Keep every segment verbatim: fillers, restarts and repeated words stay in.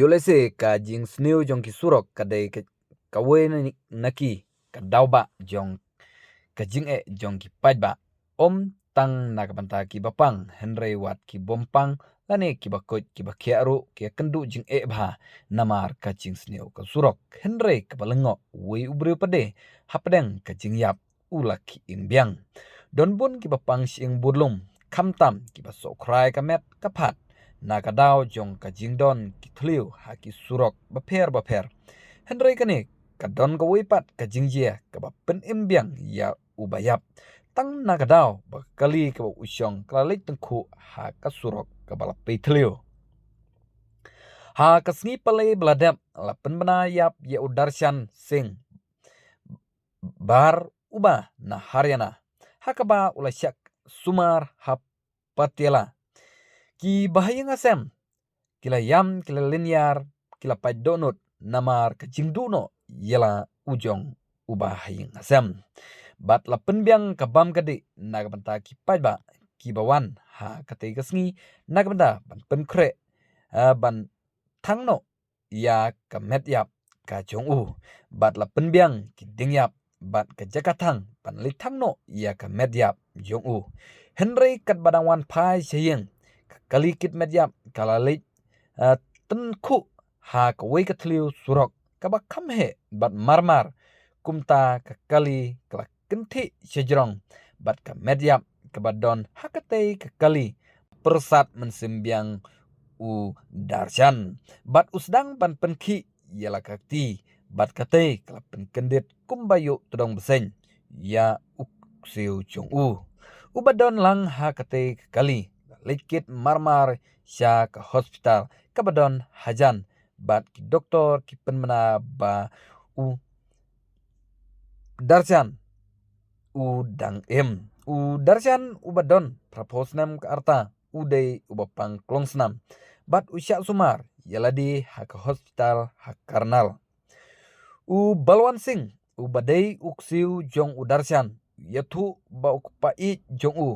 Ïoh lehse ka jingsniew jong ki surok ka dei ka, kawei na, na ki ka daw ba jong ka jingeh jong ki paidbah. Ym tang na ka bynta ki ba pang, hynrei wat ki bym pang lane ki ba koit ki ba khiah ruh ki ïakynduh jingeh bha namar ka jingsniew ka surok. Hynrei ka ba lyngngoh, wei u briew pat de hapdeng ka jingïap u la khie im biang. Don bun ki ba pang shyieng budlum, khamtam ki ba sohkhrai ka met ka phad na ka daw jong ka jingdon ki thliew ha ki surok bapher bapher. Hynrei kane ka don kawei pat ka jingjia ka ba pynim biang ïa u ba ïap. Tang na ka daw ba ka kali ka ba u shong ka la leit tyngkhuh ha ka surok ka ba la pei thliew. Ha ka sngi Palei ba la dep, la pynbna ïap ïa u Darshan Singh Barh, u ba na Haryana, ha kaba u la shah sumar ha Patiala. Ki ba ha ïing ha sem ki la ïam, ki la lyniar, ki la pait dohnud namar ka jingduh noh ïa la u jong u ba ha ïing ha sem. Bad la pynbiang ka bam ka dih na ka bynta ki paidbah ki ba wan ha katei ka sngi na ka bynta ban pynkhreh, eh, ban thang noh ïa ka met ïap ka jong u. Bad la pynbiang ki dieng ïap bad ka jaka thang ban leit thang noh ïa ka met ïap jong u. Hynrei katba dang wan phai sha ïing, ka kali kit met ïap ka la leit, eh, tyngkhuh ha kawei ka thliew surok ka ba kham heh bad mar mar. Kumta ka kali ka la kynthih shajrong bad ka met ïap ka ba don ha katei ka kali pyrsad mynsiem biang u Darshan bad u sdang ban pynkhih ïa la ka kti, bad katei ka la pynkyndit kumba ïoh tdong bseiñ ïa u ksiew jong u. U ba don lang ha katei ka kali la leit kit mar mar sha ka hospital ka ba don hajan, bad ki doktor ki pynbna ba u Darshan u dang im. U Darshan u ba don phra phew snem ka rta, u dei u ba pang klongsnam bad u shah sumar ïa lade ha ka hospital ha Karnal. U Balwant Singh u ba dei u ksiew jong u Darshan, ïathuh ba u kpa ïeit jong u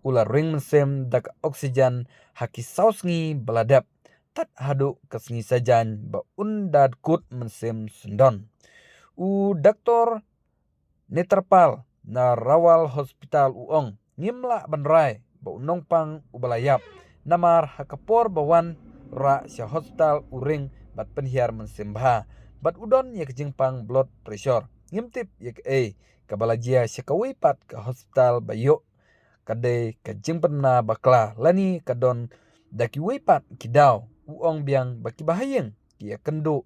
u la ring mynsiem da ka oxygen ha ki saw sngi ba la dep, tad haduh ka sngi Saitjaiñ ba un da kut mynsiem syndon. U doktor Netrapal na Rainbow Hospital u ong, ngim lah ban rai ba u nongpang u ba la ïap, namar ha ka por ba wan rah sha hospital u ring bad pynhiar mynsiem bha bad u don ïa ka jingpang blood pressure. Ngim tip ïa kaei ka ba la jia sha kawei pat ka hospital ba ïoh ka dei ka jingpynbna bakla lane ka don da kiwei pat ki daw. U ong biang ba ki ba ha ïing ki ïakynduh,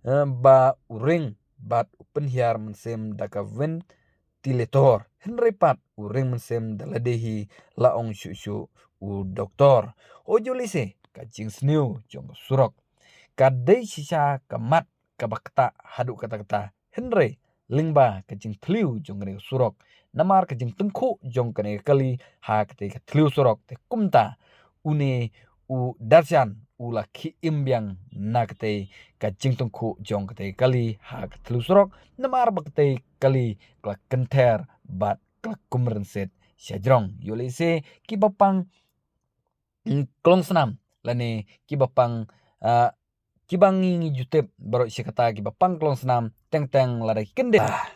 eh, ba u ring bad u pynhiar mynsiem da ka ventilator, hynrei pat u ring mynsiem da lade hi, la ong shuh shuh u doktor. Hooid, ïoh lehse ka jingsniew jong ka surok ka dei shisha ka mat ka ba ktah haduh katta katta, hynrei lyngba ka jingthliew jong kane ka surok, namar ka jingtyngkhuh jong kane ka kali ha katei ka thliew surok, te kumta une u Darshan u la khie im biang na katei ka jingtyngkhuh jong katei ka kali ha ka thliew surok, namar ba katei ka kali ka la kynther bad ka la kum rynsied shajrong. Ïoh lehse ki ba pang, mm, klongsnam lane ki ba pang, ah, ki ba ngi ngi ju tip baroh shi katta, ki ba pang klongsnam teng teng lada ki kyndit, ah,